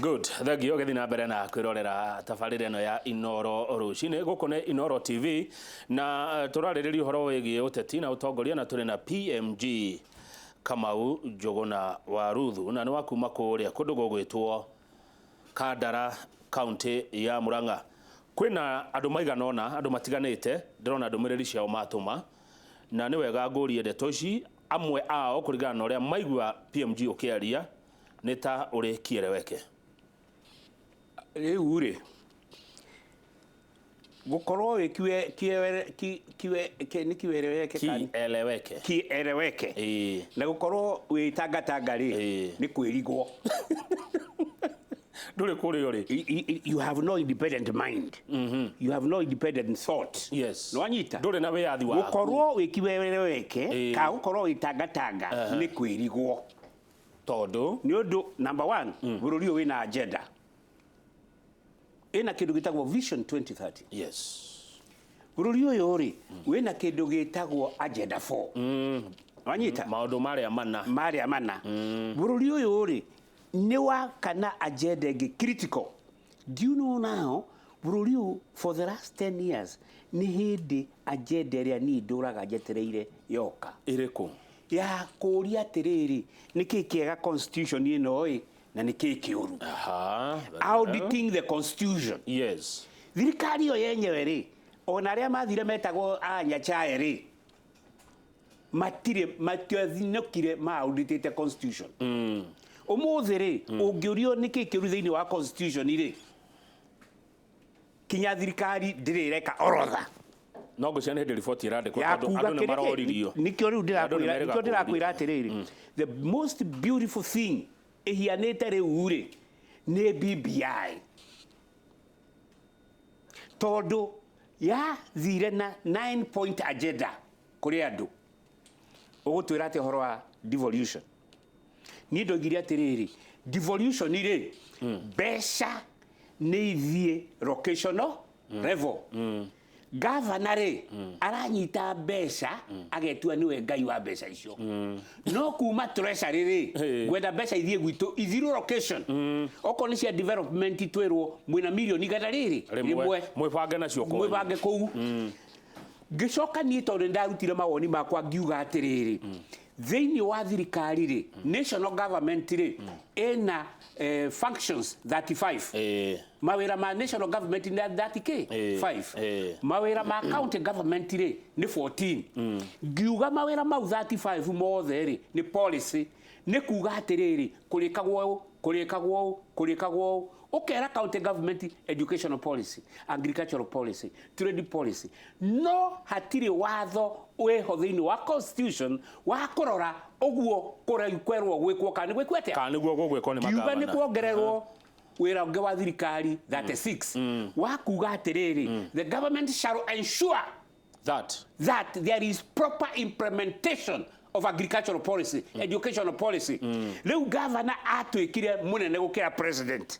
Good, thank you. Ũgĩthiĩ na mbere na kwĩrorera tabarĩra ĩno ya Inoro rũcinĩ. Gũkũ nĩ Inoro TV na tũrarĩrĩria ũhoro wĩgiĩ ũteti na ũtongoria, na tũrĩ na PMG Kamau Njũgũna wa Ruthu, na nĩ wa kuma kũrĩa kũndũ gũgwĩtwo Kandara, kaunti ya Murang'a. Kwĩna andũ maigana ũna, andũ matiganĩte, ndĩrona ndũmĩrĩri ciao matũma, na nĩ wega ngũrie ndeto ici. Amwe ao kũringana na ũrĩa maigua PMG ũkĩaria nĩ ta ũrĩ kiereweke. Rĩu rĩ, gũkorwo wĩ kiwe kiwe kiwe nĩ kiwereweke kana kieleweke? Kieleweke. Ĩĩ. Na gũkorwo wĩ tangatanga rĩ, nĩ kwĩrigwo. Ndũrĩ kũrĩa ũrĩ. You have no independent mind, you have no independent thought. Nĩwanyita? Ndũrĩ na wĩyathi waku. Gũkorwo wĩ kiwereweke kana gũkorwo wĩ tangatanga nĩ kwĩrigwo. Tondũ? Nĩ ũndũ number one, bũrũri ũyũ wĩna agenda, ĩna kĩndũ gĩtagwo Vision 2030. Bũrũri ũyũ rĩ, wĩna kĩndũ gĩtagwo Agenda 4. Wanyita? Maũndũ marĩa mana. Marĩa mana. Bũrũri ũyũ rĩ, nĩ wa kana agenda ĩngĩ critical. Do you know now, bũrũri ũyũ for the last 10 years nĩ hĩndĩ agenda ĩrĩa niĩ ndũraga njetereire yoka. Ĩrĩkũ? Ya kũũria atĩrĩrĩ, nĩkĩ kĩega constitution ĩno ĩ, na nĩkĩ kĩũru? Aha, very well. Auditing the constitution. Thirikari ĩyo yenyewe rĩ, ona arĩa mathire metagwo a Nyachae rĩ, matirĩ matiathinũkire maauditĩte constitution. Ũmũthĩ rĩ, ũngĩũrio nĩkĩ kĩũru thĩinĩ wa constitution rĩ, kinya thirikari ndĩrĩ ĩreka orodha No ngwĩciria nĩ hĩndĩ riboti ĩrandĩkwo, ya tondũ kuga andũ nĩ kĩrĩkĩ. maroririo. Nĩkĩo rĩu Andũ nĩ ndĩrakwĩra, merĩga nĩkĩo ndĩrakwĩra kũũrio. Atĩrĩrĩ, the most beautiful thing ĩhianĩte rĩu rĩ, nĩ BBI, tondũ yathire na 9 point agenda kũrĩ andũ. Ũgũtwĩra atĩ ũhoro wa devolution, niĩ ndoigire atĩrĩrĩ, devolution rĩ, mbeca nĩ ithiĩ locational level. Gavana rĩ, aranyita mbeca agetua nĩwe ngai wa mbeca icio, no kuma treasury rĩ, ngwenda mbeca ithiĩ gwitũ, ithirwo location. Okorwo nĩ cia development, twĩrwo mwĩna mirioni 100 rĩrĩ rĩmwe, mwĩbange nacio kwanyu. Mwĩbange kũu. Ngĩcoka niĩ, tondũ nĩ ndarutire mawoni makwa, ngiuga atĩrĩrĩ, thĩinĩ wa thirikari rĩ, national government rĩ, ĩna functions 35. Mawĩra ma national government nĩ 30 k 5. Mawĩra ma county government rĩ, nĩ 14. Ngiuga mawĩra mau 35 mothe rĩ, nĩ policy, nĩ kuga atĩrĩrĩ, kũrĩkagwo ũũ, kũrĩkagwo ũũ, kũrĩkagwo ũũ. Ũkera county government educational policy, agricultural policy, trade policy, no hatirĩ watho wĩho thĩinĩ wa constitution wa kũrora ũguo kwerwo gwĩkwo kana nĩ gwĩkwo atĩa. Kana nĩguo gũgwĩkwo nĩ Ngiuga nĩ magavana. kuongererwo wĩra ũngĩ wa thirikari 36 wa kuga atĩrĩrĩ, the government shall ensure that that there is proper implementation of agricultural policy, educational policy. Rĩu gavana atuĩkire mũnene gũkĩra president,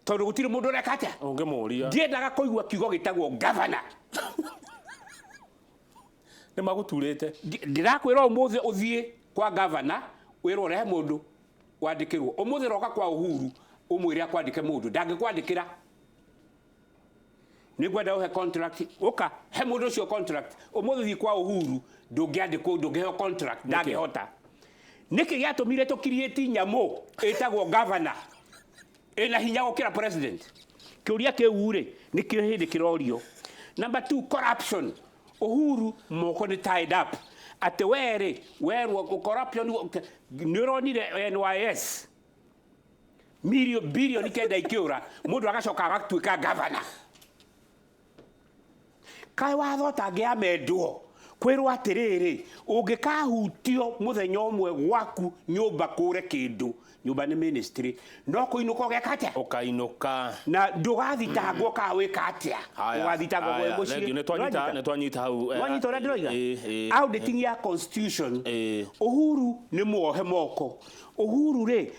tondũ gũtirĩ mũndũ ũreka atĩa? Ũngĩmũria. Ndiendaga kũigua kiugo gĩtagwo gavana. Nĩ magũturĩte. Ndĩrakwĩra ũmũthĩ ũthiĩ kwa gavana wĩrwo ũrehe mũndũ wandĩkĩrwo. Ũmũthĩ roka kwa Uhuru ũmwĩre akwandĩke mũndũ, ndangĩkwandĩkĩra. Nĩ ngwenda ũhe contract, ũka he mũndũ ũcio contract. Ũmũthĩ thiĩ kwa Uhuru, ndũngĩandĩkwo, ndũngĩheo contract, ndangĩhota. Nĩkĩ gĩatũmire tũkiriĩti nyamũ ĩtagwo governor ĩna hinya gũkĩra president? Kĩũria kĩu rĩ, nĩkĩo hĩndĩ kĩrorio. Number two, corruption. Uhuru moko nĩ tied up, atĩ we rĩ, werwo corruption, nĩ ũronire NYS 9 bilioni ikĩũra, mũndũ agacoka agatuĩka gavana. Kaĩ watho ũtangĩamendwo kwĩrwo atĩrĩrĩ, ũngĩkahutio mũthenya ũmwe gwaku nyũmba kũre kĩndũ, nyũmba nĩ ministry, no kũinũka ũgeka atĩa? Ũkainũka. Na ndũgathitangwo kana wĩka atĩa? Haya, ũgathitangwo haya, gwĩ mũciĩ. Thank you. Nĩ twanyita, nĩ twanyita hau. Wanyita ũrĩa ndĩroiga? Ĩĩ. Auditing ya constitution. Uhuru nĩ muohe moko. Uhuru rĩ,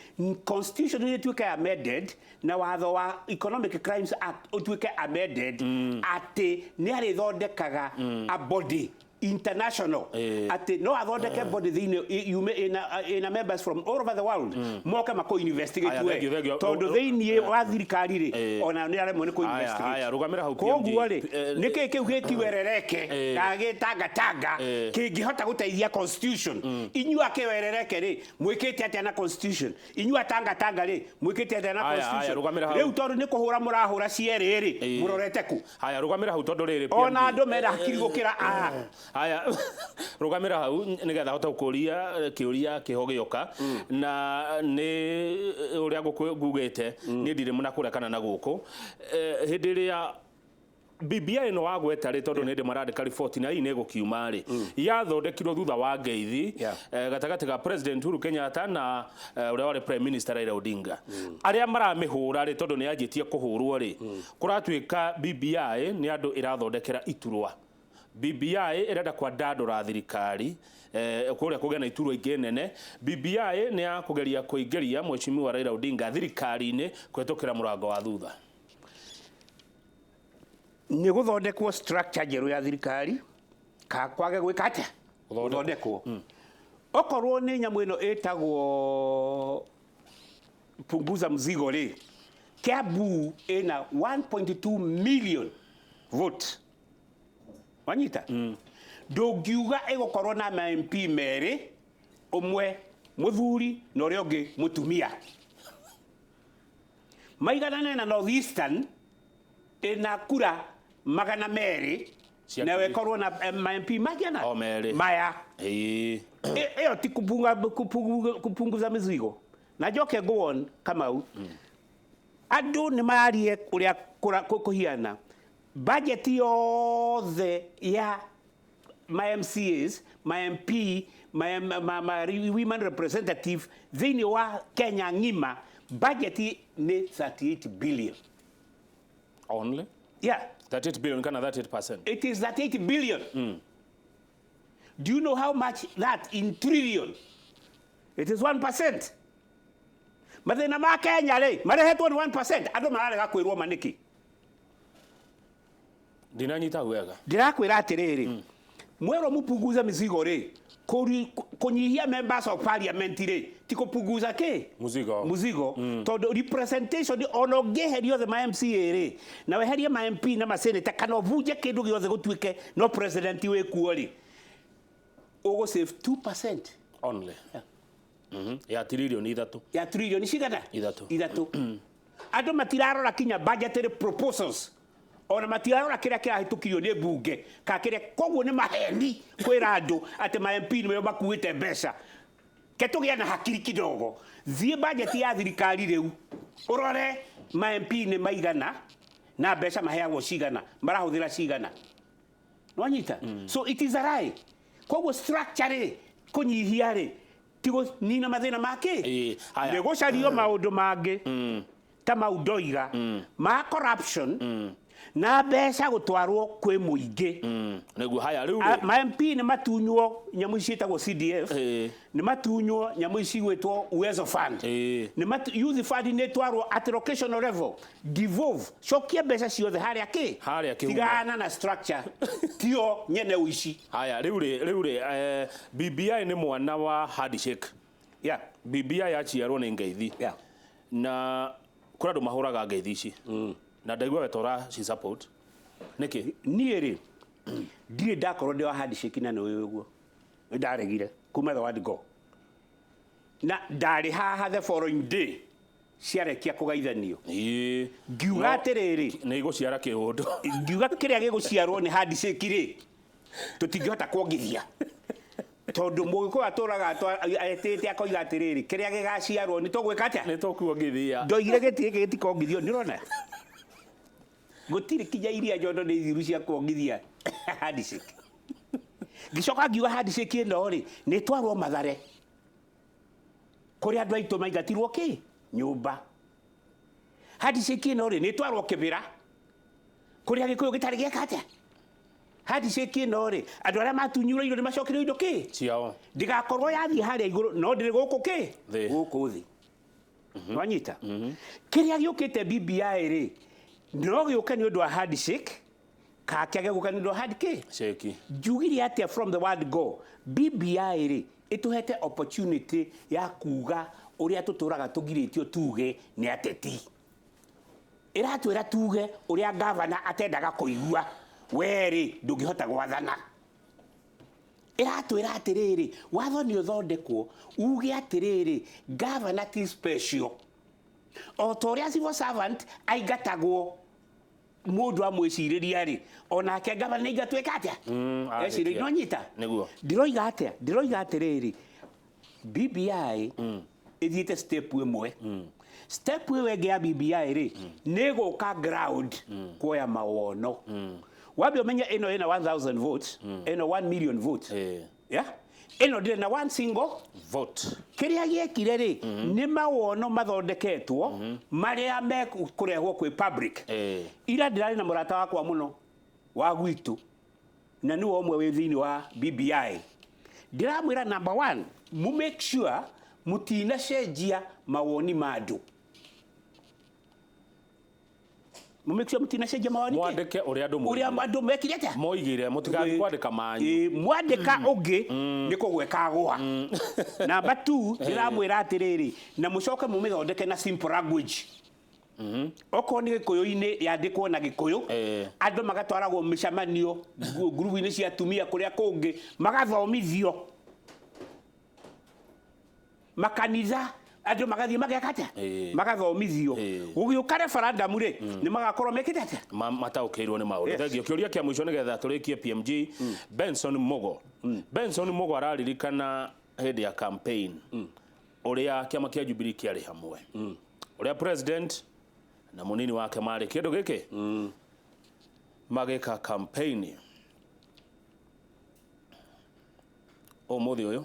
constitution nĩ ĩtuĩke amended na watho wa Economic Crimes Act ũtuĩke amended, atĩ nĩ arĩthondekaga a body. International, atĩ no athondeke body thĩinĩ yume ĩna members from all over the world, moke makũ investigate. Aya, we thank you, thank you. Tondũ thĩinĩ wa thirikari rĩ, ona nĩ aremwo nĩ kũ Aya, investigate. aya, rũgamĩra hau, Koguo PMG. rĩ, nĩkĩ kĩu gĩkiwerereke kana gĩtangatanga kĩngĩhota gũteithia constitution? Inyuĩ akĩwerereke rĩ, mwĩkĩte atĩa na constitution? Inyuĩ atangatanga rĩ, mwĩkĩte atĩa na Aya, aya, constitution? rũgamĩra hau. Rĩu tondũ nĩ kũhũra mũrahũra cierĩ rĩ, mũrorete kũ? Haya, rũgamĩra hau tondũ rĩrĩ, Ona PMG. andũ mena hakiri gũkĩra aya. Haya, rũgamĩra hau nĩgetha hote gũkũria kĩũria kĩho gĩoka na nĩ ũrĩa ngugĩte niĩ ndirĩ mũna kũrĩa kana na gũkũ. Hĩndĩ ĩrĩa BBI ĩno wagweta rĩ, tondũ nĩ ndĩ marandĩka riboti na hii nĩ ĩgũkiuma rĩ, yathondekirwo thutha wa ngeithi gatagatĩ ga President Uhuru Kenyatta na ũrĩa warĩ Prime Minister Raila Odinga. Arĩa maramĩhũra rĩ, tondũ nĩ yanjĩtie kũhũrwo rĩ, kũratuĩka BBI nĩ andũ ĩrathondekera iturwa. BBI ĩrenda kwandandũra thirikari, kũrĩa kũgĩa na iturwa ingĩ nene. BBI nĩ ya kũgeria kũingĩria Mheshimiwa Raila Odinga thirikari-inĩ kũhetũkĩra mũrango wa thutha. Nĩ gũthondekwo structure njerũ ya thirikari ka kwage gwĩka atĩa? Gũthondekwo. Gũthondekwo okorwo nĩ nyamũ ĩno ĩtagwo punguza mzigo rĩ, Kiambu ĩna 1.2 million vote, wanyita? Ndũngiuga ĩgũkorwo na ma MP merĩ, ũmwe mũthuri na ũrĩa ũngĩ mũtumia, maiganane na North Eastern ĩna kura 200 Cia nayo ngiri. ĩkorwo na ma MP magana O merĩ. maya. Ĩyo ti kupunguza mizigo. Na njoke go on, Kamau, andũ nĩ marie ũrĩa kũhiana budget yothe ya ma MCAs, ma MP, ma women representative thĩinĩ wa Kenya ng'ima, budget nĩ 38 billion. Only Yeah. 38 billion kana 38%? It is 38 billion. Do you know how much that in trillion? It is 1%. Mathĩna ma Kenya rĩ, marehetwo nĩ 1%. Andũ mararega kwĩrwo ma nĩkĩ? Ndinanyita wega. Ndĩrakwĩra atĩrĩrĩ, mwerwo mupunguze mizigo rĩ, kũnyihia members of parliament rĩ, ti kũpunguza kĩ? Muzigo. Muzigo, tondũ representation, ona ũngĩeheria othe ma MCA rĩ, na weherie ma MP na ma senator, kana ũbunje kĩndũ gĩothe gũtuĩke no president wĩkuo rĩ, ũgũ save 2%. Only. Ya 3 trillion. Ya trillion cigana? Ithatũ. Ithatũ. Andũ matirarora kinya budgetary proposals, ona matirarora kĩrĩa kĩrahĩtũkirio nĩ mbunge ka kĩrĩa. Koguo nĩ maheni kwĩra andũ atĩ ma MP nĩo makuĩte mbeca. Ke tũgĩe na hakiri kidogo. Thiĩ budget ya thirikari rĩu, ũrore ma MP nĩ maigana na mbeca maheagwo cigana, marahũthĩra cigana, nwanyita? So it is a lie. Koguo structure rĩ, kũnyihia rĩ, ti kũnina mathĩna make. Ĩĩ, haya. Nĩ gũcario maũndũ mangĩ ta mau ndoiga ma corruption na mbeca gũtwarwo kwĩ mũingĩ. Nĩguo, haya, rĩu rĩ Ma MP nĩ matunywo nyamũ ici ciĩtagwo CDF, nĩ matunywo nyamũ ici igwĩtwo Uwezo Fund, youth fund nĩ ĩtwarwo at locational level, devolve, cokia mbeca ciothe harĩa kĩ. Harĩa kĩhumo. Tigana na structure tio nyene ũici. Haya, rĩu rĩ, BBI nĩ mwana wa handshake. BBI yaciarwo nĩ ngeithi na kũrĩ andũ mahũraga ngeithi ici, na ndaigua we tora ci support nĩkĩ? Niĩ rĩ, ndirĩ ndakorwo ndĩ wa handshake, na nĩ ũĩ ũguo. Nĩ ndaregire kuma the word go, na ndarĩ haha the following day ciarekia kũgaithanio. Ngiuga atĩrĩrĩ, Nĩ igũciara kĩũndũ. Ngiuga kĩrĩa gĩgũciarwo nĩ handshake rĩ, tũtingĩhota kuongithia, tondũ mũgĩkũyũ atũraga etĩte akoiga atĩrĩrĩ, kĩrĩa gĩgaciarwo nĩ tũgwĩka atĩa? Nĩ tũkuongithia. Ndoigire gĩtirĩ gĩkĩ gĩtikongithio. Nĩ ũrona gũtirĩ kinya iria njondo nĩ ithiru cia kuongithia handshake. Ngĩcoka ngiuga handshake ĩno rĩ, nĩ ĩtwarwo Mathare kũrĩa andũ aitũ maingatirwo kĩ nyũmba. Handshake ĩno rĩ, nĩ ĩtwarwo Kĩbĩra kũrĩa gĩkũyũ gĩtarĩ gĩeka atĩa. Handshake ĩno rĩ, andũ arĩa matunyirwo indo nĩ macokerio indo kĩ ciao. Ndigakorwo yathiĩ harĩa igũrũ no ndĩrĩ gũkũ kĩ. Thĩ. Gũkũ thĩ, nwanyita? Kĩrĩa gĩũkĩte BBI rĩ, no gĩũke nĩ ũndũ wa handshake. Kake gũka nĩ ũndũ wa hard kĩ Sheki. Njugire atĩa from the word go? BBI rĩ, ĩtũhete opportunity ya kuga ũrĩa tũtũraga tũgirĩtio tuge nĩ ateti. Ĩratwĩra tuge ũrĩa gavana atendaga kũigua, we rĩ, ndũngĩhota gwathana. Ĩratwĩra atĩrĩrĩ, watho nĩ ũthondekwo uge atĩrĩrĩ, gavana ti special, o ta ũrĩa civil servant aingatagwo mũndũ amwĩcirĩria rĩ, onake gavana nĩ aingatwo ĩka atĩa? Ecirĩria no nyita. Nĩguo. Ndiroiga atĩa? Ndiroiga atĩrĩrĩ, BBI ĩthiĩte step ĩmwe. Step ĩyo ĩngĩ ya BBI rĩ, nĩ gũka ground kuoya mawono. Wambe ũmenye ĩno ĩna 1000 votes, ĩno 1 million votes. Yeah? Ĩno ndĩrĩ na one single vote. Kĩrĩa gĩekire rĩ, nĩ mawono mathondeketwo marĩa mekũrehwo kwĩ public. Ira ndĩrarĩ na mũrata wakwa mũno wa gwitũ, na nĩwe ũmwe wĩ thĩinĩ wa BBI. Ndĩramwĩra, number one, mu make sure mũtinacenjia mawoni ma andũ, mu make sure mũtinacenjia mawoni kĩ? Mwandĩke ũrĩa andũ ũrĩa andũ mekire atĩa? Moigire, mũtigathiĩ kwandĩka manyu. Ĩ, mwandĩka ũngĩ nĩ kũgweka gwa. Number two, ndĩramwĩra atĩrĩrĩ, na mũcoke mũmĩthondeke na simple language. Okorwo nĩ gĩkũyũ-inĩ, yandĩkwo na gĩkũyũ. Andũ magatwaragwo mĩcemanio, ngurubu-inĩ cia atumia, kũrĩa kũngĩ magathomithio, makanitha andũ magathiĩ mageka atĩa? Magathomithio. Gũgĩũka referendum rĩ, nĩ magakorwo mekĩte atĩa? Mataũkĩirwo nĩ maũndũ. Yes. Thengiũ. Kĩũria kĩa mũico nĩgetha tũrĩkie, PMG Benson Mugo. Benson Mugo araririkana hĩndĩ ya campaign ũrĩa kĩama kĩa Jubilee kĩarĩ hamwe, ũrĩa president na mũnini wake marĩ kĩndũ gĩkĩ magĩka campaign. Ũmũthĩ ũyũ?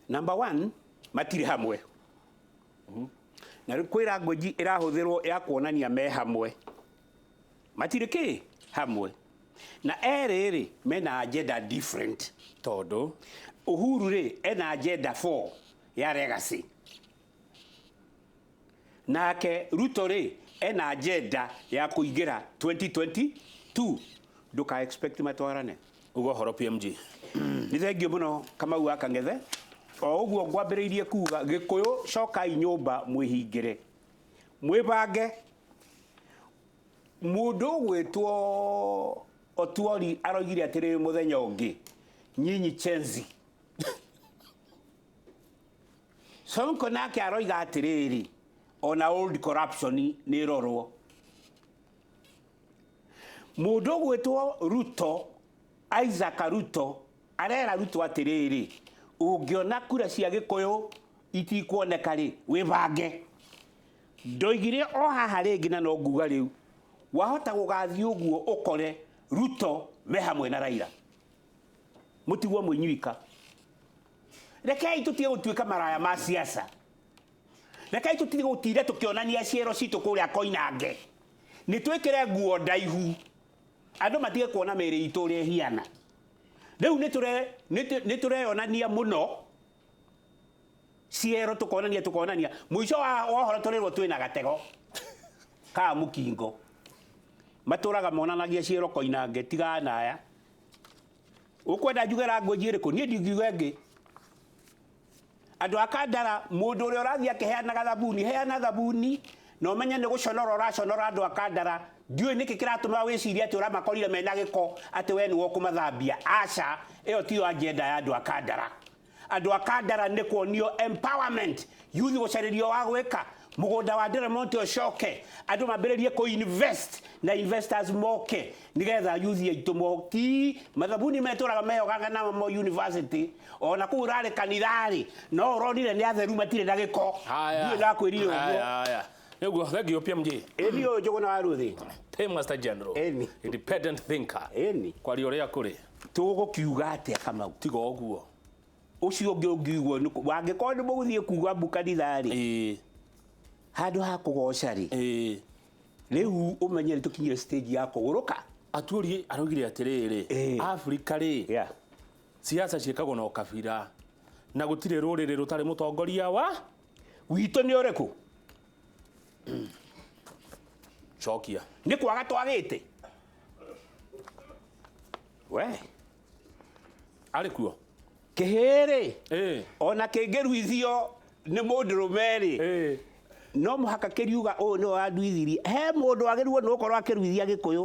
Number one, matirĩ hamwe, na rĩu kwĩ language ĩrahũthĩrwo ya kuonania me hamwe. Matirĩ kĩ hamwe, na erĩ rĩ, mena agenda different. Tondũ? Uhuru rĩ, ena agenda 4 ya legacy, nake Ruto rĩ, ena agenda ya kũingĩra 2022. Ndũka expect matwarane. Uga ũhoro, PMG. Nĩ thengio mũno, Kamau wa Kang'ethe. O ũguo ngwambĩrĩirie kuga, Gĩkũyũ, cokai nyũmba, mwĩhingĩre, mwĩbange. Mũndũ ũgwĩtwo Otuori aroigire atĩrĩrĩ mũthenya ũngĩ, nyinyi chenzi. Sonko nake aroiga atĩrĩrĩ, ona old corruption nĩ ĩrorwo. Mũndũ ũgwĩtwo Ruto, Isaac Ruto, arera Ruto atĩrĩrĩ, ũngĩona kura cia Gĩkũyũ itikuoneka rĩ, wĩbange. Ndoigire o haha rĩngĩ, na no nguga rĩu, wahota gũgathiĩ ũguo ũkore Ruto me hamwe na Raila, mũtigwo mwĩnyuika. Rekei tũtige gũtuĩka maraya ma siasa. Rekei tũtige gũtinda tũkĩonania ciero citũ kũrĩa koinange. Nĩ twĩkĩre nguo ndaihu, andũ matige kuona mĩĩrĩ itũ ũrĩa ĩhiana. Rĩu nĩ tũreyonania mũno ciero, tũkonania tũkonania, mũico wa ũhoro tũrĩrwo twĩna gatego ka mũkingo. Matũraga monanagia ciero koinange. Tiganaya ũkwenda njuge language ĩrĩkũ? Niĩ ndingiuga ĩngĩ. Andũ a Kandara, mũndũ ũrĩa ũrathiĩ akĩheanaga thabuni, heana thabuni na ũmenye nĩ gũconora ũraconora andũ a Kandara. Ndiũĩ nĩkĩ kĩratũma wĩcirie atĩ ũramakorire mena gĩko, atĩ we nĩwe ũkũmathambia. Aca, ĩyo tiyo agenda ya andũ a Kandara. Andũ a Kandara nĩ kuonio empowerment, youth gũcarĩrio wa gwĩka, mũgũnda wa Deremonte ũcoke, andũ mambĩrĩrie kũ-invest na investors moke, nĩgetha youth aitũ mo ti mathabuni metũraga meyogaga namo university. Ona kũu ũrarĩ kanitha-rĩ, no ũronire nĩ atheru, matirĩ na gĩko. Haya. Ndiũĩ ndakwĩrire ũguo. Haya, haya. Nĩguo, thank you, PMG. Ĩni, ũyũ Njũgũna wa Ruthi. Paymaster General. Ĩni. Independent thinker. Ĩni. Kwaria ũrĩa kũrĩ. Tũgũkiuga atĩa, Kamau? Tiga ũguo. Ũcio ũngĩ ũngiuguo wangĩkorwo nĩ mũgũthiĩ kuga mbu kanitha-rĩ, handũ ha kũgoca rĩ, rĩu ũmenye nĩ tũkinyire stage ya kũgũrũka. Atuori araugire atĩrĩrĩ, Afrika rĩ, siasa ciĩkagwo na ũkabira na gũtirĩ rũrĩrĩ rũtarĩ mũtongoria wa Witũ nĩ ũrĩkũ? Cokia. Nĩ kwaga twagĩte. We. Arĩ kuo. Kĩhĩĩ rĩ, ona kĩngĩruithio nĩ mũndũrũme rĩ, no mũhaka kĩriuga ũyũ nĩwe wanduithirie. He mũndũ wagĩrĩirwo nĩ gũkorwo akĩruithia Gĩkũyũ.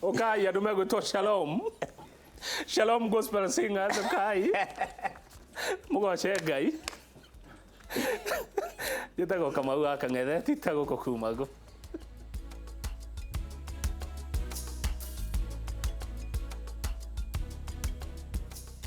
Ũkai andũ megwĩtwo Shalom. Shalom Gospel Singers, ũkai. Mũgoce Ngai. Njĩtagwo Kamau wa Kang'ethe, ti ta gũkũ kuma ngũ.